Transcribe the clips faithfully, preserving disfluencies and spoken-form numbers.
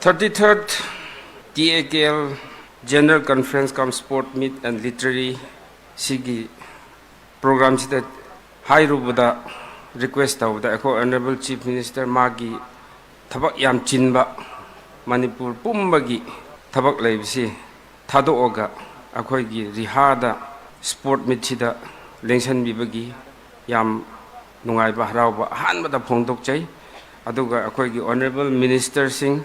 Thirty-third T A K L General Conference cum Sport Meet and Literary ꯁꯤꯒꯤ ꯄ꯭ꯔꯣꯒ꯭ꯔꯥꯝꯁꯤꯗ ꯍꯥꯏꯔꯨꯕꯗ, request ꯇꯧꯕꯗ, ꯑꯩꯈꯣꯏ honourable chief minister ꯃꯥꯒꯤ ꯊꯕꯛ ꯌꯥꯝ ꯆꯤꯟꯕ, ꯃꯅꯤꯄꯨꯔ ꯄꯨꯝꯕꯒꯤ ꯊꯕꯛ ꯂꯩꯕꯁꯤ ꯊꯥꯗꯣꯛꯑꯒ ꯑꯩꯈꯣꯏꯒꯤ ꯔꯤꯍꯥꯗ ꯁ꯭ꯄꯣꯔꯠ ꯃꯤꯠꯁꯤꯗ ꯂꯦꯡꯁꯟꯕꯤꯕꯒꯤ ꯌꯥꯝ ꯅꯨꯡꯉꯥꯏꯕ, ꯍꯔꯥꯎꯕ ꯑꯍꯥꯟꯕꯗ ꯐꯣꯡꯗꯣꯛꯆꯩ꯫ ꯑꯗꯨꯒ ꯑꯩꯈꯣꯏꯒꯤ ꯑꯣꯅꯔꯦꯕꯜ ꯃꯤꯅꯤꯁꯇꯔꯁꯤꯡ,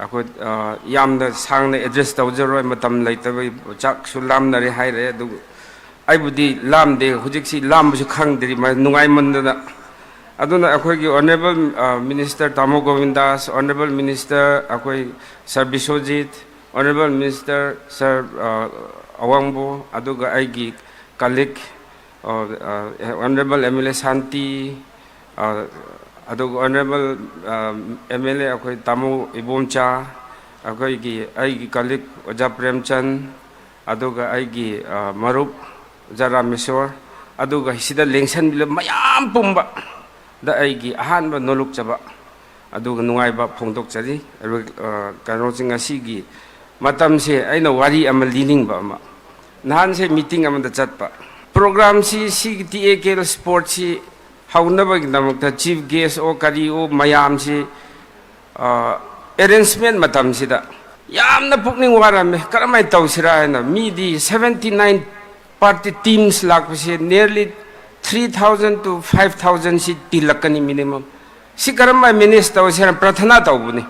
ꯑꯩꯈꯣꯏ, ꯑ, ꯌꯥꯝꯅ ꯁꯥꯡꯅ ꯑꯦꯗ꯭ꯔꯦꯁ ꯇꯧꯖꯔꯣꯏ, ꯃꯇꯝ ꯂꯩꯇꯕꯒꯤ꯫ ꯆꯥꯛꯁꯨ ꯂꯥꯝꯅꯔꯦ ꯍꯥꯏꯔꯦ, ꯑꯗꯨ ꯑꯩꯕꯨꯗꯤ ꯂꯥꯝꯗꯦ, ꯍꯧꯖꯤꯛꯁꯤ ꯂꯥꯝꯕꯁꯨ ꯈꯪꯗ꯭ꯔꯤ, ꯃ-, ꯅꯨꯡꯉꯥꯏꯃꯟꯗꯅ꯫ ꯑꯗꯨꯅ ꯑꯩꯈꯣꯏꯒꯤ ꯑꯣꯅꯔꯦꯕꯜ, ꯑ, ꯃꯤꯅꯤꯁꯇꯔ ꯇꯥꯃꯣ ꯒꯣꯕꯤꯟꯗꯥꯁ, ꯑꯣꯅꯔꯦꯕꯜ ꯃꯤꯅꯤꯁꯇꯔ ꯑꯩꯈꯣꯏ ꯁꯥꯔ ꯕꯤꯁ꯭ꯋꯖꯤꯠ, ꯑꯣꯅꯔꯦꯕꯜ ꯃꯤꯅꯤꯁꯇꯔ ꯁꯥꯔ, ꯑ, ꯑꯋꯥꯡꯕꯣ, ꯑꯗꯨꯒ ꯑꯩꯒꯤ ꯀꯂꯤꯛ, ꯑ, ꯑ, ꯑꯣꯅꯔꯦꯕꯜ ꯑꯦꯝ ꯑꯦꯜ ꯑꯦ ꯁꯥꯟꯇꯤ, ꯑ, ꯑꯗꯨꯒ ꯑꯣꯅꯔꯦꯕꯜ, ꯑ, ꯑꯦꯝ ꯑꯦꯜ ꯑꯦ ꯑꯩꯈꯣꯏ ꯇꯥꯃꯣ ꯏꯕꯣꯝꯆꯥ, ꯑꯩꯈꯣꯏꯒꯤ, ꯑꯩꯒꯤ ꯀꯂꯤꯛ ꯑꯣꯖꯥ ꯄ꯭ꯔꯦꯝꯆꯟ, ꯑꯗꯨꯒ ꯑꯩꯒꯤ, ꯑ, ꯃꯔꯨꯞ ꯑꯣꯖꯥ ꯔꯥꯃꯦꯁꯣꯔ, ꯑꯗꯨꯒ ꯁꯤꯗ ꯂꯦꯡꯁꯟꯕꯤꯕ ꯃꯌꯥꯝ ꯄꯨꯝꯕꯗ ꯑꯩꯒꯤ ꯑꯍꯥꯟꯕ ꯅꯣꯂꯨꯛꯆꯕ ꯑꯗꯨꯒ ꯅꯨꯡꯉꯥꯏꯕ ꯐꯣꯡꯗꯣꯛꯆꯔꯤ꯫ ꯑꯗꯨꯒ, ꯑ, ꯀꯩꯅꯣꯁꯤ, ꯉꯁꯤꯒꯤ ꯃꯇꯝꯁꯦ ꯑꯩꯅ ꯋꯥꯔꯤ ꯑꯃ ꯂꯤꯅꯤꯡꯕ ꯑꯃ꯫ ꯅꯍꯥꯟꯁꯦ ꯃꯤꯇꯤꯡ ꯑꯃꯗ ꯆꯠꯄ꯫ ꯄ꯭ꯔꯣꯒ꯭ꯔꯥꯝꯁꯤ, ꯁꯤꯒꯤ ꯇꯤ ꯑꯦ ꯀꯦ ꯑꯦꯜ ꯁ꯭ꯄꯣꯔꯠꯁꯤ ꯍꯧꯅꯕꯒꯤꯗꯃꯛꯇ ꯆꯤꯐ ꯒꯦꯁ ꯑꯣ ꯀꯔꯤ ꯑꯣ ꯃꯌꯥꯝꯁꯤ, ꯑ, ꯑꯦꯔꯦꯟꯖꯃꯦꯟ ꯃꯇꯝꯁꯤꯗ ꯌꯥꯝꯅ ꯄꯨꯛꯅꯤꯡ ꯋꯥꯔꯝꯃꯦ꯫ ꯀꯔꯝꯍꯥꯏꯅ ꯇꯧꯁꯤꯔꯥ ꯍꯥꯏꯅ꯫ ꯃꯤꯗꯤ seventy nine party teams ꯂꯥꯛꯄꯁꯦ nearly three thousand to five thousand ꯁꯤ ꯇꯤꯜꯂꯛꯀꯅꯤ minimum꯫ ꯁꯤ ꯀꯔꯝꯍꯥꯏꯅ ꯃꯦꯅꯦꯖ ꯇꯧꯁꯤꯔ ꯄ꯭ꯔꯊꯅꯥ ꯇꯧꯕꯅꯤ꯫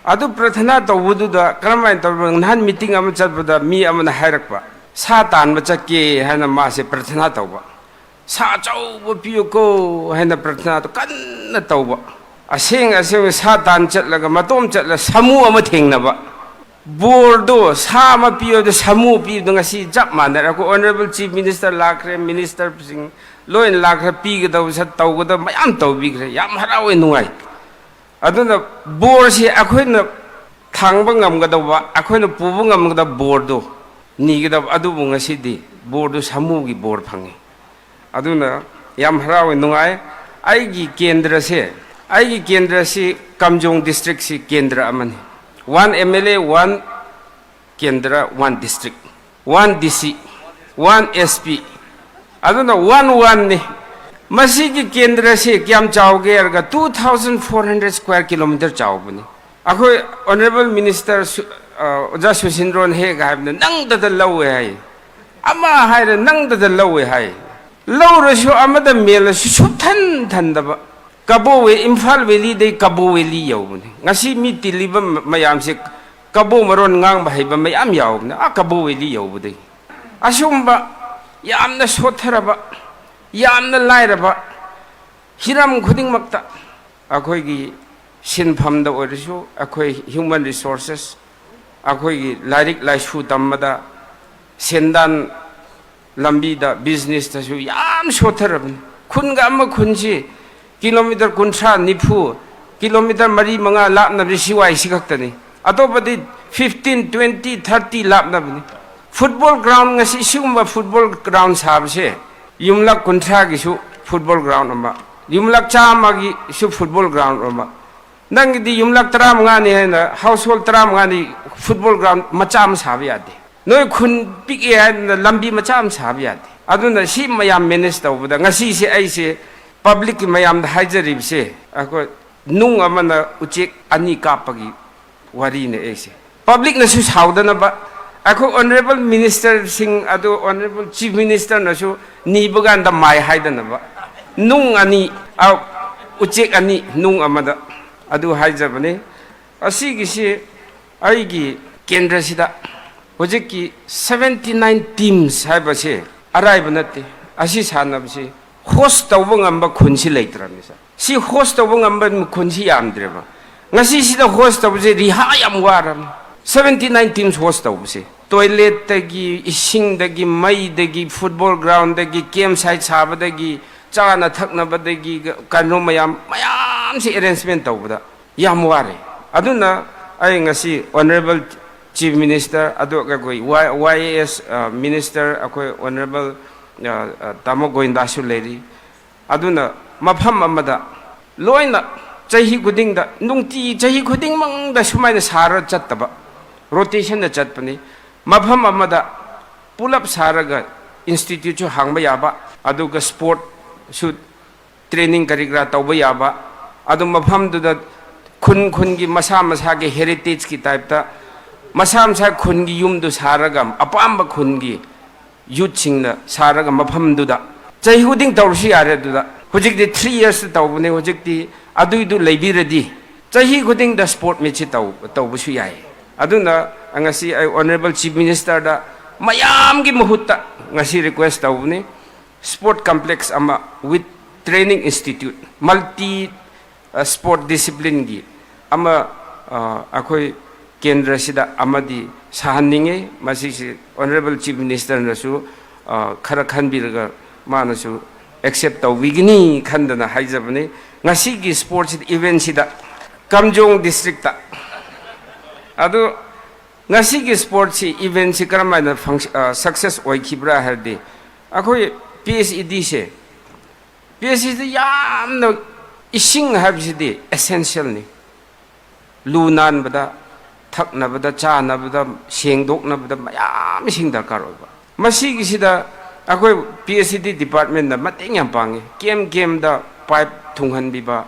ꯑꯗꯨ ꯄ꯭ꯔꯊꯅꯥ ꯇꯧꯕꯗꯨꯗ ꯀꯔꯝꯍꯥꯏꯅ ꯇꯧꯕꯅꯣ? ꯅꯍꯥꯟ ꯃꯤꯇꯤꯡ ꯑꯃ ꯆꯠꯄꯗ ꯃꯤ ꯑꯃꯅ ꯍꯥꯏꯔꯛꯄ, "ꯁꯥ ꯇꯥꯟꯕ ꯆꯠꯀꯦ" ꯍꯥꯏꯅ ꯃꯥꯁꯦ ꯄ꯭ꯔꯊꯅꯥ ꯇꯧꯕ꯫ "ꯁꯥ ꯑꯆꯧꯕ ꯄꯤꯌꯨꯀꯣ" ꯍꯥꯏꯅ ꯄ꯭ꯔꯊꯅꯥꯗꯣ ꯀꯟꯅ ꯇꯧꯕ꯫ ꯑꯁꯦꯡ ꯑꯁꯦꯡꯕ ꯁꯥ ꯇꯥꯟ ꯆꯠꯂꯒ ꯃꯇꯣꯝ ꯆꯠꯂ ꯁꯥꯃꯨ ꯑꯃ ꯊꯦꯡꯅꯕ꯫ ꯕꯣꯔꯗꯣ, ꯁꯥ ꯑꯃ ꯄꯤꯌꯣꯗꯣ, ꯁꯥꯃꯨ ꯄꯤꯕꯗꯣ ꯉꯁꯤ ꯆꯞ ꯃꯥꯟꯅꯔꯦ꯫ ꯑꯩꯈꯣꯏ ꯑꯣꯅꯔꯦꯕꯜ ꯆꯤꯐ ꯃꯤꯅꯤꯁꯇꯔ ꯂꯥꯛꯈ꯭ꯔꯦ, ꯃꯤꯅꯤꯁꯇꯔꯁꯤꯡ ꯂꯣꯏꯅ ꯂꯥꯛꯈ꯭ꯔꯦ, ꯄꯤꯒꯗꯧꯕ ꯁ-, ꯇꯧꯒꯗꯧꯕ ꯃꯌꯥꯝ ꯇꯧꯕꯤꯈ꯭ꯔꯦ꯫ ꯌꯥꯝ ꯍꯔꯥꯎꯋꯦ, ꯅꯨꯡꯉꯥꯏ꯫ ꯑꯗꯨꯅ ꯕꯣꯔꯁꯤ ꯑꯩꯈꯣꯏꯅ ꯊꯥꯡꯕ ꯉꯝꯒꯗꯧꯕ, ꯑꯩꯈꯣꯏꯅ ꯄꯨꯕ ꯉꯝꯒꯗꯕ ꯕꯣꯔꯗꯣ ꯅꯤꯒꯗꯕ, ꯑꯗꯨꯕꯨ ꯉꯁꯤꯗꯤ ꯕꯣꯔꯗꯨ ꯁꯥꯃꯨꯒꯤ ꯕꯣꯔ ꯐꯪꯉꯤ꯫ ꯑꯗꯨꯅ ꯌꯥꯝ ꯍꯔꯥꯎꯋꯦ, ꯅꯨꯡꯉꯥꯏ꯫ ꯑꯩꯒꯤ ꯀꯦꯟꯗ꯭ꯔꯁꯦ, ꯑꯩꯒꯤ ꯀꯦꯟꯗ꯭ꯔꯁꯤ ꯀꯥꯝꯖꯣꯡ ꯗꯤꯁꯇ꯭ꯔꯤꯛꯁꯤ ꯀꯦꯟꯗ꯭ꯔ ꯑꯃꯅꯤ꯫ One M L A, one Kendra, one district, one D C, one S P, ꯑꯗꯨꯅ one one ꯅꯤ꯫ ꯃꯁꯤꯒꯤ ꯀꯦꯟꯗ꯭ꯔꯁꯤ ꯀꯌꯥꯝ ꯆꯥꯎꯒꯦ ꯍꯥꯏꯔꯒ two thousand four hundred square kilometer ꯆꯥꯎꯕꯅꯤ꯫ ꯑꯩꯈꯣꯏ Honourable Minister ꯁꯨ-, ꯑ, ꯑꯣꯖꯥ ꯁꯨꯁꯤꯟꯗ꯭ꯔꯣꯅ ꯍꯦꯛ ꯍꯥꯏꯕꯗ ꯅꯪꯗꯗ ꯂꯧꯋꯦ ꯍꯥꯏ, ꯑꯃ ꯍꯥꯏꯔꯦ ꯅꯪꯗꯗ ꯂꯧꯋꯦ ꯍꯥꯏ꯫ ꯂꯧꯔꯁꯨ ꯑꯃꯗ ꯃꯦꯜꯂꯁꯨ ꯁꯨꯞꯊꯟ ꯊꯟꯗꯕ꯫ ꯀꯕꯣ ꯚꯦ-, ꯏꯝꯐꯥꯜ ꯚꯦꯂꯤꯗꯩ ꯀꯕꯣ ꯚꯦꯂꯤ ꯌꯧꯕꯅꯤ꯫ ꯉꯁꯤ ꯃꯤ ꯇꯤꯜꯂꯤꯕ ꯃ-, ꯃꯌꯥꯝꯁꯦ ꯀꯕꯣ ꯃꯔꯣꯟ ꯉꯥꯡꯕ ꯍꯩꯕ ꯃꯌꯥꯝ ꯌꯥꯎꯕꯅꯤ, ꯑꯥ ꯀꯕꯣ ꯚꯦꯂꯤ ꯌꯧꯕꯗꯒꯤ꯫ ꯑꯁꯨꯝꯕ ꯌꯥꯝꯅ ꯁꯣꯠꯊꯔꯕ, ꯌꯥꯝꯅ ꯂꯥꯏꯔꯕ ꯍꯤꯔꯝ ꯈꯨꯗꯤꯡꯃꯛꯇ ꯑꯩꯈꯣꯏꯒꯤ ꯁꯤꯟꯐꯝꯗ ꯑꯣꯏꯔꯁꯨ, ꯑꯩꯈꯣꯏ human resources, ꯑꯩꯈꯣꯏꯒꯤ ꯂꯥꯏꯔꯤꯛ ꯂꯥꯏꯁꯨ ꯇꯝꯕꯗ, ꯁꯦꯟꯗꯥꯟ ꯂꯝꯕꯤꯗ, businessꯇꯁꯨ ꯌꯥꯝ ꯁꯣꯠꯊꯔꯕꯅꯤ꯫ ꯈꯨꯟꯒ ꯑꯃ ꯈꯨꯟꯁꯤ kilometre ꯀꯨꯟꯊ꯭ꯔꯥ, ꯅꯤꯐꯨ, kilometre ꯃꯔꯤ ꯃꯉꯥ ꯂꯥꯞꯅꯕꯁꯤ ꯁꯤ ꯋꯥꯏꯁꯤ ꯈꯛꯇꯅꯤ꯫ ꯑꯇꯣꯞꯄꯗꯤ fifteen, twenty, thirty ꯂꯥꯞꯅꯕꯅꯤ꯫ Football ground, ꯉꯁꯤ ꯁꯤꯒꯨꯝꯕ football ground ꯁꯥꯕꯁꯦ, ꯌꯨꯝꯂꯛ ꯀꯨꯟꯊ꯭ꯔꯥꯒꯤꯁꯨ football ground ꯑꯃ, ꯌꯨꯝꯂꯛ ꯆꯥꯝꯃꯒꯤꯁꯨ football ground ꯑꯃ, ꯅꯪꯒꯤꯗꯤ ꯌꯨꯝꯂꯛ ꯇꯔꯥꯃꯉꯥꯅꯤ ꯍꯥꯏꯅ household ꯇꯔꯥꯃꯉꯥꯅꯤ football ground ꯃꯆꯥ ꯑꯃ ꯁꯥꯕ ꯌꯥꯗꯦ꯫ ꯅꯣꯏ ꯈꯨꯟ ꯄꯤꯛꯑꯦ ꯍꯥꯏꯗꯅ ꯂꯝꯕꯤ ꯃꯆꯥ ꯑꯃ ꯁꯥꯕ ꯌꯥꯗꯦ꯫ ꯑꯗꯨꯅ ꯁꯤ ꯃꯌꯥꯝ manage ꯇꯧꯕꯗ ꯉꯁꯤꯁꯦ ꯑꯩꯁꯦ publicꯀꯤ ꯃꯌꯥꯝꯗ ꯍꯥꯏꯖꯔꯤꯕꯁꯦ, ꯑꯩꯈꯣꯏ ꯅꯨꯡ ꯑꯃꯅ ꯎꯆꯦꯛ ꯑꯅꯤ ꯀꯥꯞꯄꯒꯤ ꯋꯥꯔꯤꯅꯦ ꯑꯩꯁꯦ꯫ Publicꯅꯁꯨ ꯁꯥꯎꯗꯅꯕ, ꯑꯩꯈꯣꯏ Honourable Ministerꯁꯤꯡ ꯑꯗꯨ Honourable Chief Ministerꯅꯁꯨ ꯅꯤꯕ ꯀꯥꯟꯗ ꯃꯥꯏ ꯍꯥꯏꯗꯅꯕ, ꯅꯨꯡ ꯑꯅꯤ, ꯑ, ꯎꯆꯦꯛ ꯑꯅꯤ ꯅꯨꯡ ꯑꯃꯗ, ꯑꯗꯨ ꯍꯥꯏꯖꯕꯅꯤ꯫ ꯑꯁꯤꯒꯤꯁꯤ ꯑꯩꯒꯤ ꯀꯦꯟꯗ꯭ꯔꯁꯤꯗ ꯍꯧꯖꯤꯛꯀꯤ seventy nine teams ꯍꯥꯏꯕꯁꯦ ꯑꯔꯥꯏꯕ ꯅꯠꯇꯦ꯫ ꯑꯁꯤ ꯁꯥꯟꯅꯕꯁꯤ host ꯇꯧꯕ ꯉꯝꯕ ꯈꯨꯟꯁꯤ ꯂꯩꯇ꯭ꯔꯕꯅꯤ, sir꯫ ꯁꯤ host ꯇꯧꯕ ꯉꯝꯕ ꯈꯨꯟꯁꯤ ꯌꯥꯝꯗ꯭ꯔꯦꯕ꯫ ꯉꯁꯤꯁꯤꯗ host ꯇꯧꯕꯁꯦ ꯔꯤꯍꯥ ꯌꯥꯝ ꯋꯥꯔꯕꯅꯤ꯫ Seventy nine teams host ꯇꯧꯕꯁꯦ, toiletꯇꯒꯤ, ꯏꯁꯤꯡꯗꯒꯤ, ꯃꯩꯗꯒꯤ, football groundꯗꯒꯤ, camp site ꯁꯥꯕꯗꯒꯤ, ꯆꯥꯅ ꯊꯛꯅꯕꯗꯒꯤ, ꯀꯩꯅꯣ ꯃꯌꯥꯝ, ꯃꯌꯥꯝꯁꯤ arrangement ꯇꯧꯕꯗ ꯌꯥꯝ ꯋꯥꯔꯦ꯫ ꯑꯗꯨꯅ ꯑꯩ ꯉꯁꯤ Honourable Chief Minister, ꯑꯗꯨꯒ ꯑꯩꯈꯣꯏ Y-, Y A S, ꯑ, Minister, ꯑꯩꯈꯣꯏ Honourable, ꯑ, ꯑ, ꯇꯥꯃꯣ ꯒꯣꯕꯤꯟꯗꯥꯁꯨ ꯂꯩꯔꯤ꯫ ꯑꯗꯨꯅ ꯃꯐꯝ ꯑꯃꯗ ꯂꯣꯏꯅ ꯆꯍꯤ ꯈꯨꯗꯤꯡꯗ, ꯅꯨꯡꯇꯤ ꯆꯍꯤ ꯈꯨꯗꯤꯡꯃꯛꯇ ꯁꯨꯃꯥꯏꯅ ꯁꯥꯔ ꯆꯠꯇꯕ, ꯔꯣꯇꯦꯁꯟꯗ ꯆꯠꯄꯅꯤ꯫ ꯃꯐꯝ ꯑꯃꯗ ꯄꯨꯂꯞ ꯁꯥꯔꯒ ꯏꯟꯁꯇꯤꯇ꯭ꯌꯨꯠꯁꯨ ꯍꯥꯡꯕ ꯌꯥꯕ, ꯑꯗꯨꯒ ꯁ꯭ꯄꯣꯔꯠꯁꯨ ꯇ꯭ꯔꯦꯅꯤꯡ ꯀꯔꯤ ꯀꯔꯥ ꯇꯧꯕ ꯌꯥꯕ, ꯑꯗꯨ ꯃꯐꯝꯗꯨꯗ ꯈꯨꯟ ꯈꯨꯟꯒꯤ ꯃꯁꯥ ꯃꯁꯥꯒꯤ ꯍꯦꯔꯤꯇꯦꯖꯀꯤ ꯇꯥꯏꯞꯇ ꯃꯁꯥ ꯃꯁꯥ ꯈꯨꯟꯒꯤ ꯌꯨꯝꯗꯨ ꯁꯥꯔꯒ ꯑꯄꯥꯝꯕ ꯈꯨꯟꯒꯤ ꯌꯨꯠꯁꯤꯡꯅ ꯁꯥꯔꯒ ꯃꯐꯝꯗꯨꯗ ꯆꯍꯤ ꯈꯨꯗꯤꯡ ꯇꯧꯔꯁꯨ ꯌꯥꯔꯦ꯫ ꯑꯗꯨꯗ ꯍꯧꯖꯤꯛꯇꯤ ꯊ꯭ꯔꯤ ꯌꯔꯁꯇ ꯇꯧꯕꯅꯦ, ꯍꯧꯖꯤꯛꯇꯤ ꯑꯗꯨꯏꯗꯨ ꯂꯩꯕꯤꯔꯗꯤ ꯆꯍꯤ ꯈꯨꯗꯤꯡꯗ ꯁ꯭ꯄꯣꯔꯠ ꯃꯤꯠꯁꯤ ꯇꯧ ꯇꯧꯕꯁꯨ ꯌꯥꯏ꯫ ꯑꯗꯨꯅ ꯉꯁꯤ ꯑꯩ ꯑꯣꯅꯔꯦꯕꯜ ꯆꯤꯐ ꯃꯤꯅꯤꯁꯇꯔꯗ ꯃꯌꯥꯝꯒꯤ ꯃꯍꯨꯠꯇ ꯉꯁꯤ ꯔꯤꯀ꯭ꯋꯦꯁ ꯇꯧꯕꯅꯤ, ꯁ꯭ꯄꯣꯔꯠ ꯀꯝꯄ꯭ꯂꯦꯛꯁ ꯑꯃ with training institute, multi sport discipline ꯒꯤ ꯑꯃ ꯑ, ꯑꯩꯈꯣꯏ ꯀꯦꯟꯗ꯭ꯔꯁꯤꯗ ꯑꯃꯗꯤ ꯁꯥꯍꯟꯅꯤꯡꯉꯤ꯫ ꯃꯁꯤꯁꯤ ꯑꯣꯅꯔꯦꯕꯜ ꯆꯤꯐ ꯃꯤꯅꯤꯁꯇꯔꯅꯁꯨ ꯑ, ꯈꯔ ꯈꯟꯕꯤꯔꯒ ꯃꯥꯅꯁꯨ ꯑꯦꯛꯁꯦꯞ ꯇꯧꯕꯤꯒꯅꯤ ꯈꯟꯗꯅ ꯍꯥꯏꯖꯕꯅꯤ꯫ ꯉꯁꯤꯒꯤ ꯁ꯭ꯄꯣꯔꯠꯁ ꯏꯚꯦꯟꯁꯤꯗ ꯀꯥꯝꯖꯣꯡ ꯗꯤꯁꯇ꯭ꯔꯤꯛꯇ ꯑꯗꯨ ꯉꯁꯤꯒꯤ ꯁ꯭ꯄꯣꯔꯠꯁꯤ, ꯏꯚꯦꯟꯁꯤ ꯀꯔꯝ ꯍꯥꯏꯅ ꯁꯛꯁꯦꯁ ꯑꯣꯏꯈꯤꯕ꯭ꯔꯥ ꯍꯥꯏꯔꯗꯤ, ꯑꯩꯈꯣꯏ P H E ꯗꯤꯁꯦ, P H E ꯗꯤ ꯌꯥꯝꯅ, ꯏꯁꯤꯡ ꯍꯥꯏꯕꯁꯤꯗꯤ ꯑꯦꯁꯦꯟꯁꯤꯌꯦꯜꯅꯤ꯫ ꯂꯨ ꯅꯥꯟꯕꯗ, ꯊꯛꯅꯕꯗ, ꯆꯥꯅꯕꯗ, ꯁꯦꯡꯗꯣꯛꯅꯕꯗ ꯃꯌꯥꯝ ꯏꯁꯤꯡ ꯗꯔꯀꯥꯔ ꯑꯣꯏꯕ꯫ ꯃꯁꯤꯒꯤꯁꯤꯗ ꯑꯩꯈꯣꯏ ꯄꯤ ꯑꯩꯆ ꯏ ꯗꯤ ꯗꯤꯄꯥꯔꯠꯃꯦꯟꯅ ꯃꯇꯦꯡ ꯌꯥꯝ ꯄꯥꯡꯉꯤ꯫ ꯀꯦꯝ ꯀꯦꯝꯗ ꯄꯥꯏꯞ ꯊꯨꯡꯍꯟꯕꯤꯕ,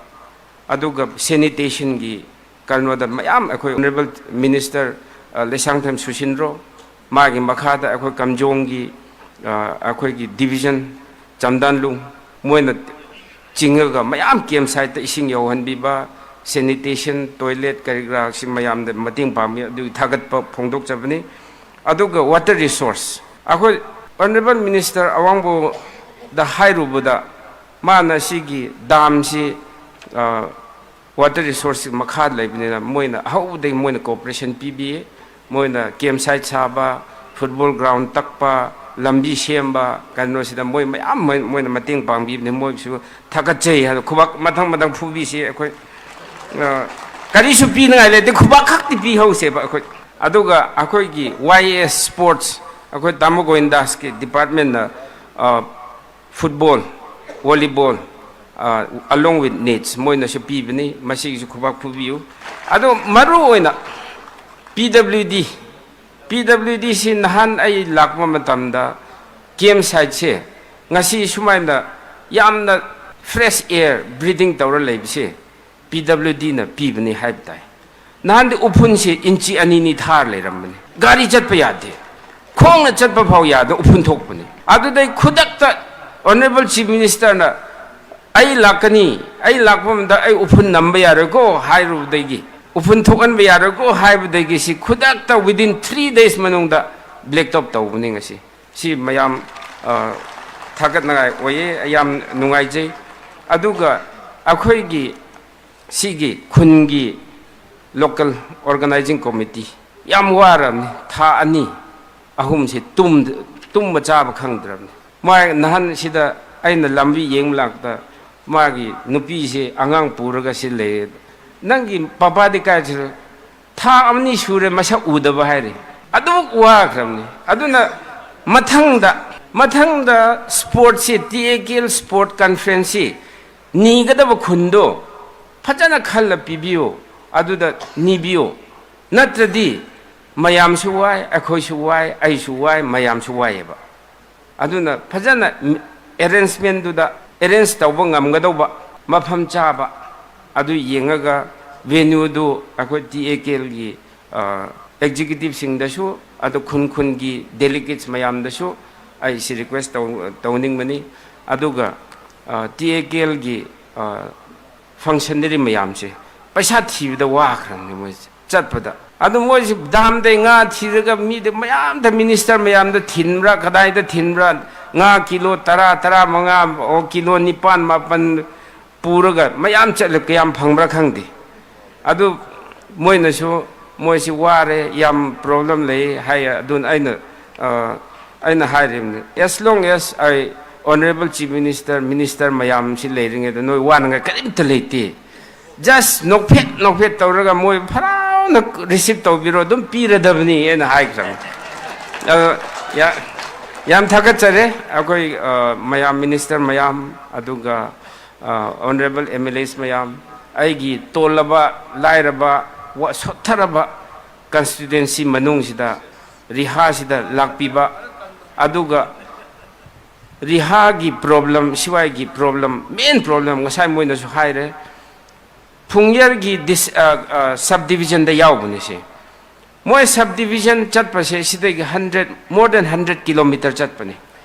ꯑꯗꯨꯒ ꯁꯦꯅꯤꯇꯦꯁꯟꯒꯤ ꯀꯩꯅꯣꯗ ꯃꯌꯥꯝ ꯑꯩꯈꯣꯏ ꯑꯣꯅꯔꯦꯕꯜ ꯃꯤꯅꯤꯁꯇꯔ, ꯑ, ꯂꯩꯁꯥꯡꯊꯦꯝ ꯁꯨꯁꯤꯟꯗ꯭ꯔꯣ, ꯃꯥꯒꯤ ꯃꯈꯥꯗ ꯑꯩꯈꯣꯏ ꯀꯥꯝꯖꯣꯡꯒꯤ, ꯑ, ꯑꯩꯈꯣꯏꯒꯤ ꯗꯤꯕꯤꯖꯟ ꯆꯝꯗꯥꯟꯂꯨꯡ, ꯃꯣꯏꯅ ꯆꯤꯡꯉꯒ ꯃꯌꯥꯝ ꯀꯦꯝ ꯁꯥꯏꯠꯇ ꯏꯁꯤꯡ ꯌꯧꯍꯟꯕꯤꯕ, ꯁꯦꯅꯤꯇꯦꯁꯟ, ꯇꯣꯏꯂꯦꯠ ꯀꯔꯤ ꯀꯔꯥꯁꯤ ꯃꯌꯥꯝꯗ ꯃꯇꯦꯡ ꯄꯥꯡꯕꯤ, ꯑꯗꯨꯒꯤ ꯊꯥꯒꯠꯄ ꯐꯣꯡꯗꯣꯛꯆꯕꯅꯤ꯫ ꯑꯗꯨꯒ ꯋꯥꯇꯔ ꯔꯤꯁꯣꯔꯁ, ꯑꯩꯈꯣꯏ ꯑꯣꯅꯔꯦꯕꯜ ꯃꯤꯅꯤꯁꯇꯔ ꯑꯋꯥꯡꯕꯣꯗ ꯍꯥꯏꯔꯨꯕꯗ, ꯃꯥꯅ ꯁꯤꯒꯤ ꯗꯥꯝꯁꯤ, ꯑ, ꯋꯥꯇꯔ ꯔꯤꯁꯣꯔꯁꯀꯤ ꯃꯈꯥꯗ ꯂꯩꯕꯅꯤꯅ ꯃꯣꯏꯅ ꯑꯍꯧꯕꯗꯒꯤ ꯃꯣꯏꯅ ꯀꯣꯑꯣꯄꯔꯦꯁꯟ ꯄꯤꯕꯤ꯫ ꯃꯣꯏꯅ ꯀꯦꯝ ꯁꯥꯏꯠ ꯁꯥꯕ, ꯐꯨꯠꯕꯣꯜ ꯒ꯭ꯔꯥꯎꯟ ꯇꯛꯄ, ꯂꯝꯕꯤ ꯁꯦꯝꯕ, ꯀꯩꯅꯣꯁꯤꯗ ꯃꯣꯏ ꯃꯌꯥꯝ ꯃꯣꯏ-, ꯃꯣꯏꯅ ꯃꯇꯦꯡ ꯄꯥꯡꯕꯤꯕꯅꯤ꯫ ꯃꯣꯏꯒꯤꯁꯨ ꯊꯥꯒꯠꯆꯩ ꯍꯥꯏꯅ ꯈꯨꯕꯥꯛ ꯃꯊꯪ ꯃꯊꯪ ꯐꯨꯕꯤꯁꯤ꯫ ꯑꯩꯈꯣꯏ, ꯑ, ꯀꯔꯤꯁꯨ ꯄꯤꯅꯤꯡꯉꯥꯏ ꯂꯩꯇꯦ, ꯈꯨꯕꯥꯛ ꯈꯛꯇꯤ ꯄꯤꯍꯧꯁꯦꯕ ꯑꯩꯈꯣꯏ꯫ ꯑꯗꯨꯒ ꯑꯩꯈꯣꯏꯒꯤ ꯋꯥꯏ ꯑꯦꯁ ꯁ꯭ꯄꯣꯔꯠꯁ, ꯑꯩꯈꯣꯏ ꯇꯥꯃꯣ ꯒꯣꯕꯤꯟꯗꯥꯁꯀꯤ ꯗꯤꯄꯥꯔꯠꯃꯦꯟꯅ, ꯑ, ꯐꯨꯠꯕꯣꯜ, ꯚꯣꯂꯤꯕꯣꯜ, ꯑ, along with needs, ꯃꯣꯏꯅꯁꯨ ꯄꯤꯕꯅꯤ꯫ ꯃꯁꯤꯒꯤꯁꯨ ꯈꯨꯕꯥꯛ ꯈꯨꯕꯤꯌꯨ꯫ ꯑꯗꯣ ꯃꯔꯨ ꯑꯣꯏꯅ P W D, P W D ꯁꯤ ꯅꯍꯥꯟ ꯑꯩ ꯂꯥꯛꯄ ꯃꯇꯝꯗ camp site ꯁꯦ ꯉꯁꯤ ꯁꯨꯃꯥꯏꯅ ꯌꯥꯝꯅ fresh air breathing ꯇꯧꯔ ꯂꯩꯕꯁꯦ P W D ꯅ ꯄꯤꯕꯅꯤ ꯍꯥꯏꯕ ꯇꯥꯏ꯫ ꯅꯍꯥꯟꯗꯤ ꯎꯐꯨꯟꯁꯦ ꯏꯟꯆꯤ ꯑꯅꯤꯅꯤ ꯊꯥꯔ ꯂꯩꯔꯝꯕꯅꯤ, ꯒꯥꯔꯤ ꯆꯠꯄ ꯌꯥꯗꯦ, ꯈꯣꯡꯅ ꯆꯠꯄ ꯐꯥꯎ ꯌꯥꯗ ꯎꯐꯨꯟ ꯊꯣꯛꯄꯅꯤ꯫ ꯑꯗꯨꯗꯩ ꯈꯨꯗꯛꯇ Honourable Chief Minister ꯅ "ꯑꯩ ꯂꯥꯛꯀꯅꯤ, ꯑꯩ ꯂꯥꯛꯄ ꯃꯇꯝꯗ ꯑꯩ ꯎꯐꯨꯟ ꯅꯝꯕ ꯌꯥꯔꯣꯏꯀꯣ" ꯍꯥꯏꯔꯨꯕꯗꯒꯤ, "ꯎꯐꯨꯟ ꯊꯣꯛꯍꯟꯕ ꯌꯥꯔꯣꯏꯀꯣ" ꯍꯥꯏꯕꯗꯒꯤ ꯁꯤ ꯈꯨꯗꯛꯇ within three days ꯃꯅꯨꯡꯗ black top ꯇꯧꯕꯅꯤ ꯉꯁꯤ꯫ ꯁꯤ ꯃꯌꯥꯝ, ꯑ, ꯊꯥꯒꯠꯅꯉꯥꯏ ꯑꯣꯏꯌꯦ, ꯌꯥꯝ ꯅꯨꯡꯉꯥꯏꯖꯩ꯫ ꯑꯗꯨꯒ ꯑꯩꯈꯣꯏꯒꯤ ꯁꯤꯒꯤ ꯈꯨꯟꯒꯤ local organizing committee ꯌꯥꯝ ꯋꯥꯔꯕꯅꯤ, ꯊꯥ ꯑꯅꯤ ꯑꯍꯨꯝꯁꯤ ꯇꯨꯝ-, ꯇꯨꯝꯕ ꯆꯥꯕ ꯈꯪꯗ꯭ꯔꯕꯅꯤ꯫ ꯃꯥ ꯅꯍꯥꯟ ꯁꯤꯗ ꯑꯩꯅ ꯂꯝꯕꯤ ꯌꯦꯡꯕ ꯂꯥꯛꯄꯗ ꯃꯥꯒꯤ ꯅꯨꯄꯤꯁꯦ ꯑꯉꯥꯡ ꯄꯨꯔꯒ ꯁꯤ ꯂꯩꯌꯦ꯫ "ꯅꯪꯒꯤ ꯄꯄꯥꯗꯤ ꯀꯥꯏ ꯆꯠꯈ꯭ꯔꯦ?" "ꯊꯥ ꯑꯅꯤ ꯁꯨꯔꯦ ꯃꯁꯛ ꯎꯗꯕ" ꯍꯥꯏꯔꯤ꯫ ꯑꯗꯨꯃꯛ ꯋꯥꯈ꯭ꯔꯕꯅꯤ꯫ ꯑꯗꯨꯅ ꯃꯊꯪꯗ, ꯃꯊꯪꯗ sports ꯁꯤ, T A K L sport conference ꯁꯤ ꯅꯤꯒꯗꯕ ꯈꯨꯟꯗꯣ ꯐꯖꯅ ꯈꯜꯂ ꯄꯤꯕꯤꯌꯨ, ꯑꯗꯨꯗ ꯅꯤꯕꯤꯌꯨ꯫ ꯅꯠꯇ꯭ꯔꯗꯤ ꯃꯌꯥꯝꯁꯨ ꯋꯥꯏ, ꯑꯩꯈꯣꯏꯁꯨ ꯋꯥꯏ, ꯑꯩꯁꯨ ꯋꯥꯏ, ꯃꯌꯥꯝꯁꯨ ꯋꯥꯏꯌꯦꯕ꯫ ꯑꯗꯨꯅ ꯐꯖꯅ arrangement ꯗꯨꯗ arrange ꯇꯧꯕ ꯉꯝꯒꯗꯧꯕ ꯃꯐꯝ ꯆꯥꯕ ꯑꯗꯨ ꯌꯦꯡꯉꯒ venue ꯗꯨ ꯑꯩꯈꯣꯏ T A K L ꯒꯤ, ꯑ, executive ꯁꯤꯡꯗꯁꯨ, ꯑꯗꯨ ꯈꯨꯟ ꯈꯨꯟꯒꯤ delegates ꯃꯌꯥꯝꯗꯁꯨ ꯑꯩ ꯁꯤ request ꯇꯧ-, ꯇꯧꯅꯤꯡꯕꯅꯤ꯫ ꯑꯗꯨꯒ, ꯑ, T A K L ꯒꯤ, ꯑ, functionary ꯃꯌꯥꯝꯁꯦ ꯄꯩꯁꯥ ꯊꯤꯕꯗ ꯋꯥꯈ꯭ꯔꯕꯅꯤ ꯃꯣꯏꯁꯦ ꯆꯠꯄꯗ꯫ ꯑꯗꯨ ꯃꯣꯏꯁꯦ dam ꯗꯩ ꯉꯥ ꯊꯤꯔꯒ ꯃꯤꯗ ꯃꯌꯥꯝꯗ, minister ꯃꯌꯥꯝꯗ ꯊꯤꯟꯕ꯭ꯔꯥ, ꯀꯗꯥꯏꯗ ꯊꯤꯟꯕ꯭ꯔꯥ, ꯉꯥ kilo ꯇꯔꯥ, ꯇꯔꯥꯃꯉꯥ, ꯑꯣ, kilo ꯅꯤꯄꯥꯟ, ꯃꯥꯄꯟ ꯄꯨꯔꯒ ꯃꯌꯥꯝ ꯆꯠꯂꯦ, ꯀꯌꯥꯝ ꯐꯪꯕ꯭ꯔꯥ ꯈꯪꯗꯦ꯫ ꯑꯗꯨ ꯃꯣꯏꯅꯁꯨ, "ꯃꯣꯏꯁꯤ ꯋꯥꯔꯦ, ꯌꯥꯝ problem ꯂꯩ" ꯍꯥꯏꯌꯦ꯫ ꯑꯗꯨꯅ ꯑꯩꯅ, ꯑ, ꯑꯩꯅ ꯍꯥꯏꯔꯤꯕꯅꯤ, "As long as I, Honourable Chief Minister, minister ꯃꯌꯥꯝꯁꯤ ꯂꯩꯔꯤꯉꯩꯗ ꯅꯣꯏ ꯋꯥꯅꯉꯥꯏ ꯀꯔꯤꯝꯇ ꯂꯩꯇꯦ꯫ Just ꯅꯣꯛꯐꯦꯠ ꯅꯣꯛꯐꯦꯠ ꯇꯧꯔꯒ ꯃꯣꯏ ꯍꯔꯥꯎꯅ receive ꯇꯧꯕꯤꯔꯣ, ꯑꯗꯨꯝ ꯄꯤꯔꯗꯕꯅꯤ" ꯍꯥꯏꯅ ꯍꯥꯏꯈ꯭ꯔꯕꯅꯤ꯫ ꯑ, ꯌꯥ-, ꯌꯥꯝ ꯊꯥꯒꯠꯆꯔꯦ ꯑꯩꯈꯣꯏ, ꯑ, ꯃꯌꯥꯝ, minister ꯃꯌꯥꯝ, ꯑꯗꯨꯒ ꯑ, ꯑꯣꯅꯔꯦꯕꯜ ꯑꯦꯝ ꯑꯦꯜ ꯑꯦꯁ ꯃꯌꯥꯝ, ꯑꯩꯒꯤ ꯇꯣꯜꯂꯕ, ꯂꯥꯏꯔꯕ, ꯋꯥ-, ꯁꯣꯠꯊꯔꯕ ꯀꯟꯁꯇꯤꯇ꯭ꯋꯦꯟꯁꯤ ꯃꯅꯨꯡꯁꯤꯗ, ꯔꯤꯍꯥꯁꯤꯗ ꯂꯥꯛꯄꯤꯕ, ꯑꯗꯨꯒ ꯔꯤꯍꯥꯒꯤ ꯄ꯭ꯔꯣꯕ꯭ꯂꯦꯝ, ꯁꯤꯋꯥꯏꯒꯤ ꯄ꯭ꯔꯣꯕ꯭ꯂꯦꯝ, ꯃꯦꯟ ꯄ꯭ꯔꯣꯕ꯭ꯂꯦꯝ ꯉꯁꯥꯏ ꯃꯣꯏꯅꯁꯨ ꯍꯥꯏꯔꯦ, ꯐꯨꯡꯌꯔꯒꯤ ꯗꯤꯁ-, ꯑ, ꯑ, ꯁꯕ ꯗꯤꯕꯤꯖꯟꯗ ꯌꯥꯎꯕꯅꯤ ꯁꯤ꯫ ꯃꯣꯏ ꯁꯕ ꯗꯤꯕꯤꯖꯟ ꯆꯠꯄꯁꯦ ꯁꯤꯗꯒꯤ hundred, more than hundred kilometre ꯆꯠꯄꯅꯤ꯫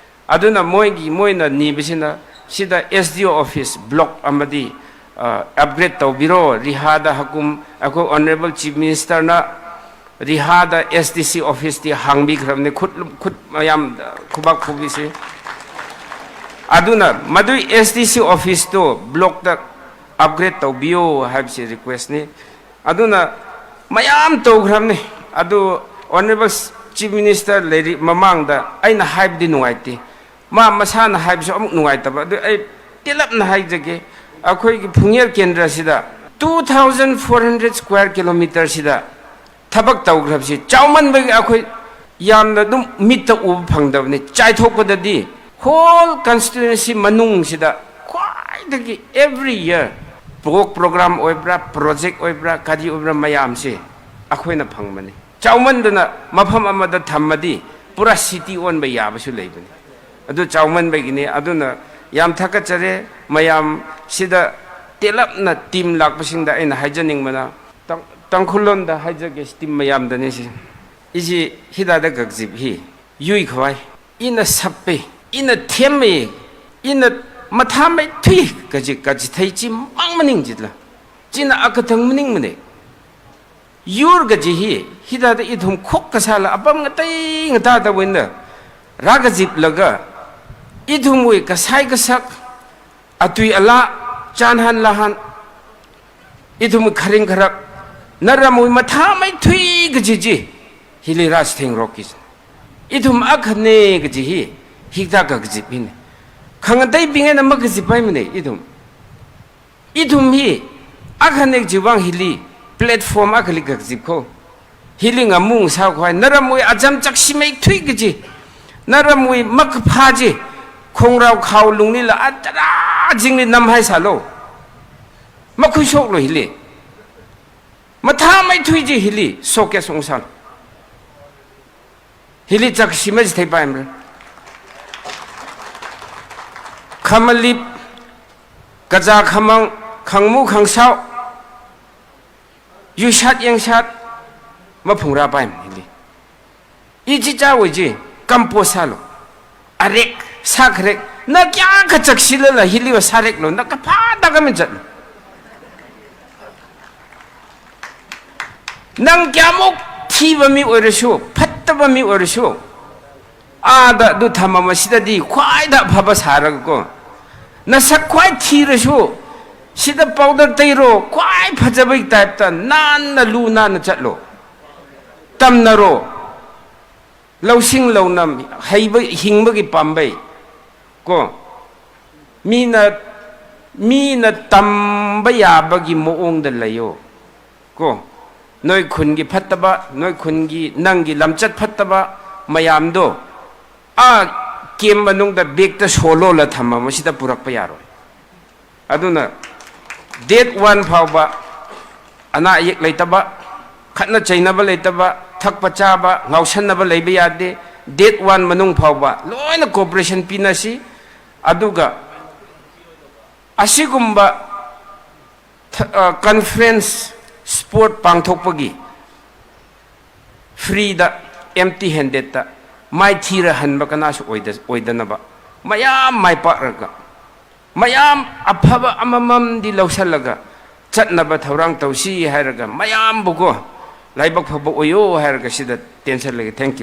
ꯑꯗꯨꯅ ꯃꯣꯏꯒꯤ, ꯃꯣꯏꯅ ꯅꯤꯕꯁꯤꯅ ꯁꯤꯗ ꯑꯦꯁ ꯗꯤ ꯑꯣ ꯑꯣꯐꯤꯁ ꯕ꯭ꯂꯣꯛ ꯑꯃꯗꯤ, ꯑ, ꯑꯞꯒ꯭ꯔꯦꯗ ꯇꯧꯕꯤꯔꯣ꯫ ꯔꯤꯍꯥꯗ ꯍꯀꯨꯝ, ꯑꯩꯈꯣꯏ ꯑꯣꯅꯔꯦꯕꯜ ꯆꯤꯐ ꯃꯤꯅꯤꯁꯇꯔꯅ ꯔꯤꯍꯥꯗ ꯑꯦꯁ ꯗꯤ ꯁꯤ ꯑꯣꯐꯤꯁꯇꯤ ꯍꯥꯡꯕꯤꯈ꯭ꯔꯕꯅꯤ, ꯈꯨꯠ, ꯈꯨꯠ ꯃꯌꯥꯝ, ꯈꯨꯕꯥꯛ ꯈꯨꯕꯤꯁꯤ꯫ ꯑꯗꯨꯅ ꯃꯗꯨꯏ ꯑꯦꯁ ꯗꯤ ꯁꯤ ꯑꯣꯐꯤꯁꯇꯨ ꯕ꯭ꯂꯣꯛꯇ ꯑꯞꯒ꯭ꯔꯦꯗ ꯇꯧꯕꯤꯌꯨ ꯍꯥꯏꯕꯁꯤ ꯔꯤꯀ꯭ꯋꯦꯁꯅꯤ꯫ ꯑꯗꯨꯅ ꯃꯌꯥꯝ ꯇꯧꯈ꯭ꯔꯕꯅꯤ꯫ ꯑꯗꯨ ꯑꯣꯅꯔꯦꯕꯜ ꯆꯤꯐ ꯃꯤꯅꯤꯁꯇꯔ ꯂꯩꯔꯤ ꯃꯃꯥꯡꯗ ꯑꯩꯅ ꯍꯥꯏꯕꯗꯤ ꯅꯨꯡꯉꯥꯏꯇꯦ, ꯃꯥ ꯃꯁꯥꯅ ꯍꯥꯏꯕꯁꯨ ꯑꯃꯨꯛ ꯅꯨꯡꯉꯥꯏꯇꯕ꯫ ꯑꯗꯨ ꯑꯩ ꯇꯦꯜꯂꯞꯅ ꯍꯥꯏꯖꯒꯦ, ꯑꯩꯈꯣꯏꯒꯤ ꯐꯨꯡꯌꯔ ꯀꯦꯟꯗ꯭ꯔꯁꯤꯗ two thousand four hundred square kilometreꯁꯤꯗ ꯊꯕꯛ ꯇꯧꯈ꯭ꯔꯕꯁꯤ ꯆꯥꯎꯃꯟꯕꯒꯤ ꯑꯩꯈꯣꯏ ꯌꯥꯝꯅ ꯑꯗꯨꯝ ꯃꯤꯠꯇ ꯎꯕ ꯐꯪꯗꯕꯅꯤ꯫ ꯆꯥꯏꯊꯣꯛꯄꯗꯗꯤ whole constituency ꯃꯅꯨꯡꯁꯤꯗ ꯈ꯭ꯋꯥꯏꯗꯒꯤ every year ꯄꯣꯛ ꯄ꯭ꯔꯣꯒ꯭ꯔꯥꯝ ꯑꯣꯏꯕ꯭ꯔꯥ, ꯄ꯭ꯔꯣꯖꯦꯛ ꯑꯣꯏꯕ꯭ꯔꯥ, ꯀꯔꯤ ꯑꯣꯏꯕ꯭ꯔꯥ, ꯃꯌꯥꯝꯁꯦ ꯑꯩꯈꯣꯏꯅ ꯐꯪꯕꯅꯤ꯫ ꯆꯥꯎꯃꯟꯗꯅ ꯃꯐꯝ ꯑꯃꯗ ꯊꯝꯃꯗꯤ ꯄꯨꯔꯥ ꯁꯤꯇꯤ ꯑꯣꯟꯕ ꯌꯥꯕꯁꯨ ꯂꯩꯕꯅꯤ꯫ ꯑꯗꯨ ꯆꯥꯎꯃꯟꯕꯒꯤꯅꯤ꯫ ꯑꯗꯨꯅ ꯌꯥꯝ ꯊꯥꯒꯠꯆꯔꯦ ꯃꯌꯥꯝ ꯁꯤꯗ ꯇꯦꯜꯂꯞꯅ ꯇꯤꯝ ꯂꯥꯛꯄꯁꯤꯡꯗ ꯑꯩꯅ ꯍꯥꯏꯖꯅꯤꯡꯕꯅ, ꯇꯥꯡ-, ꯇꯥꯡꯈꯨꯜ ꯂꯣꯟꯗ ꯍꯥꯏꯖꯒꯦ, ꯇꯤꯝ ꯃꯌꯥꯝꯗꯅꯤ ꯁꯤ꯫ ꯏꯁꯤ ꯍꯤꯗꯥꯗ ꯒꯛꯖꯤꯞ ꯍꯤ ꯌꯨꯏ ꯈꯋꯥꯏ ꯏꯅ ꯁꯞꯄꯦ, ꯏꯅ ꯊꯦꯝꯃꯦ, ꯏꯅ ꯃꯊꯥ ꯃꯩꯊꯨꯏ ꯀꯖꯤ ꯀꯖꯤꯊꯩ ꯆꯤ ꯃꯥꯡ ꯃꯅꯤꯡ ꯖꯤꯗꯂ꯫ ꯆꯤꯅ ꯑꯀꯊꯪ ꯃꯅꯤꯡ ꯃꯅꯦ꯫ ꯌꯨꯔ ꯒꯖꯤ ꯍꯤ, ꯍꯤꯗꯥꯗ ꯏꯊꯨꯝ ꯈꯣꯛ ꯀꯁꯥꯂ ꯑꯄꯝ ꯉꯇꯩ ꯉꯇꯥꯗ ꯋꯤꯟꯗ ꯔꯥꯒ ꯖꯤꯞꯂꯒ ꯏꯊꯨꯝ ꯋꯤ ꯀꯁꯥꯏ ꯀꯁꯛ ꯑꯇꯨꯏ ꯑꯂꯥ ꯆꯥꯟꯍꯟ ꯂꯥꯍꯟ ꯏꯊꯨꯝ ꯈꯔꯤꯡ ꯈꯔꯛ ꯅꯔꯝ ꯋꯤ ꯃꯊꯥ ꯃꯩꯊꯨꯏ ꯒꯖꯤꯖꯤ ꯍꯤꯂꯤ ꯔꯥꯖ ꯊꯦꯡ ꯔꯣꯛꯀꯤꯁ ꯏꯊꯨꯝ ꯑꯈꯅꯦ ꯒꯖꯤ ꯍꯤ ꯍꯤꯗꯥ ꯒꯖꯤꯞ ꯍꯤꯅꯦ ꯈꯪꯉꯗꯩ ꯕꯤꯉꯦꯅ ꯃꯒꯖꯤꯞ ꯍꯥꯏꯃꯅꯦ ꯏꯊꯨꯝ ꯏꯊꯨꯝ ꯍꯤ ꯑꯈꯅꯦꯛ ꯖꯤꯋꯥꯡ ꯍꯤꯂꯤ platform ꯑꯈꯂꯤ ꯒꯛꯖꯤꯞ ꯈꯣ ꯍꯤꯂꯤ ꯉꯃꯨꯡ ꯁꯥꯎ ꯈ꯭ꯋꯥꯏ ꯅꯔꯝ ꯋꯤ ꯑꯖꯝ ꯆꯛꯁꯤ ꯃꯩ ꯊꯨꯏ ꯒꯖꯤ ꯅꯔꯝ ꯋꯤ ꯃꯛ ꯐꯥꯖꯤ ꯈꯣꯡꯔꯥꯎ ꯈꯥꯎ ꯂꯨꯡꯅꯤꯂ ꯑꯇꯔꯥ ꯑꯥ ꯖꯤꯡꯂꯤ ꯅꯝ ꯍꯥꯏ ꯁꯥꯂꯣ꯫ ꯃꯈꯨꯏ ꯁꯣꯛꯂꯣ ꯍꯤꯂꯤ꯫ ꯃꯊꯥ ꯃꯩꯊꯨꯏꯖꯤ ꯍꯤꯂꯤ ꯁꯣꯛꯀꯦ ꯁꯣꯡꯁꯥꯜ꯫ ꯍꯤꯂꯤ ꯆꯥꯛꯁꯤ ꯃꯁꯤ ꯊꯩ ꯄꯥꯏꯝꯔ꯫ ꯈꯃꯂꯤꯞ, ꯀꯖꯥ ꯈꯃꯪ, ꯈꯪꯃꯨ ꯈꯪꯁꯥꯎ, ꯌꯨꯁꯥꯠ ꯌꯦꯡꯁꯥꯠ, ꯃꯐꯨꯡꯔꯥ ꯄꯥꯏꯝ ꯍꯤꯂꯤ꯫ E ꯆꯤꯆꯥ ꯑꯣꯏꯖꯤ, compost ꯁꯥꯂꯣ꯫ ꯑꯔꯦꯛ, ꯁꯥꯈ꯭ꯔꯦꯛ, ꯅ ꯀꯌꯥ ꯈ ꯆꯛꯁꯤꯜꯂꯂ ꯍꯤꯂꯤꯕ ꯁꯥꯔꯦꯛꯂꯣ, ꯅ ꯀꯐꯥꯗ ꯀꯃꯤꯟ ꯆꯠꯂꯣ꯫ ꯅꯪ ꯀꯌꯥꯃꯨꯛ ꯊꯤꯕ ꯃꯤ ꯑꯣꯏꯔꯁꯨ, ꯐꯠꯇꯕ ꯃꯤ ꯑꯣꯏꯔꯁꯨ, ꯑꯥꯗ ꯑꯗꯨ ꯊꯝꯃꯝꯕꯁꯤꯗꯗꯤ ꯈ꯭ꯋꯥꯏꯗ ꯑꯐꯕ ꯁꯥꯔꯒꯀꯣ, ꯅꯁꯛ ꯈ꯭ꯋꯥꯏ ꯊꯤꯔꯁꯨ, ꯁꯤꯗ ꯄꯥꯎꯗꯔ ꯇꯩꯔꯣ, ꯈ꯭ꯋꯥꯏ ꯐꯖꯕꯒꯤ ꯇꯥꯏꯞꯇ ꯅꯥꯟꯅ ꯂꯨ ꯅꯥꯟꯅ ꯆꯠꯂꯣ꯫ ꯇꯝꯅꯔꯣ꯫ ꯂꯧꯁꯤꯡ ꯂꯧꯅꯝ, ꯍꯩꯕ, ꯍꯤꯡꯕꯒꯤ ꯄꯥꯝꯕꯩ꯫ ꯀꯣ, ꯃꯤꯅ, ꯃꯤꯅ ꯇꯝꯕ ꯌꯥꯕꯒꯤ ꯃꯑꯣꯡꯗ ꯂꯩꯌꯣ꯫ ꯀꯣ, ꯅꯣꯏ ꯈꯨꯟꯒꯤ ꯐꯠꯇꯕ, ꯅꯣꯏ ꯈꯨꯟꯒꯤ, ꯅꯪꯒꯤ ꯂꯝꯆꯠ ꯐꯠꯇꯕ ꯃꯌꯥꯝꯗꯣ ꯑꯥ ꯀꯦꯝ ꯃꯅꯨꯡꯗ ꯕꯦꯛꯇ ꯁꯣ ꯂꯣꯜꯂ ꯊꯝꯃ ꯃꯁꯤꯗ ꯄꯨꯔꯛꯄ ꯌꯥꯔꯣꯏ꯫ ꯑꯗꯨꯅ date one ꯐꯥꯎꯕ ꯑꯅꯥ ꯑꯌꯦꯛ ꯂꯩꯇꯕ, ꯈꯠꯅ ꯆꯩꯅꯕ ꯂꯩꯇꯕ, ꯊꯛꯄ ꯆꯥꯕ, ꯉꯥꯎꯁꯟꯅꯕ ꯂꯩꯕ ꯌꯥꯗꯦ꯫ Date one ꯃꯅꯨꯡ ꯐꯥꯎꯕ ꯂꯣꯏꯅ cooperation ꯄꯤꯅꯁꯤ꯫ ꯑꯗꯨꯒ ꯑꯁꯤꯒꯨꯝꯕ ꯊ-, ꯑ, conference, sport ꯄꯥꯡꯊꯣꯛꯄꯒꯤ freeꯗ, empty handedꯇ ꯃꯥꯏꯊꯤꯔ ꯍꯟꯕ ꯀꯅꯥꯁꯨ ꯑꯣꯏꯗ-, ꯑꯣꯏꯗꯅꯕ, ꯃꯌꯥꯝ ꯃꯥꯏ ꯄꯥꯛꯂꯒ, ꯃꯌꯥꯝ ꯑꯐꯕ ꯑꯃꯃꯝꯗꯤ ꯂꯧꯁꯜꯂꯒ ꯆꯠꯅꯕ ꯊꯧꯔꯥꯡ ꯇꯧꯁꯤ ꯍꯥꯏꯔꯒ, ꯃꯌꯥꯝꯕꯨꯀꯣ, ꯂꯥꯏꯕꯛ ꯐꯕ ꯑꯣꯏꯌꯣ ꯍꯥꯏꯔꯒ ꯁꯤꯗ ꯇꯦꯟꯁꯜꯂꯒꯦ꯫ Thank you꯫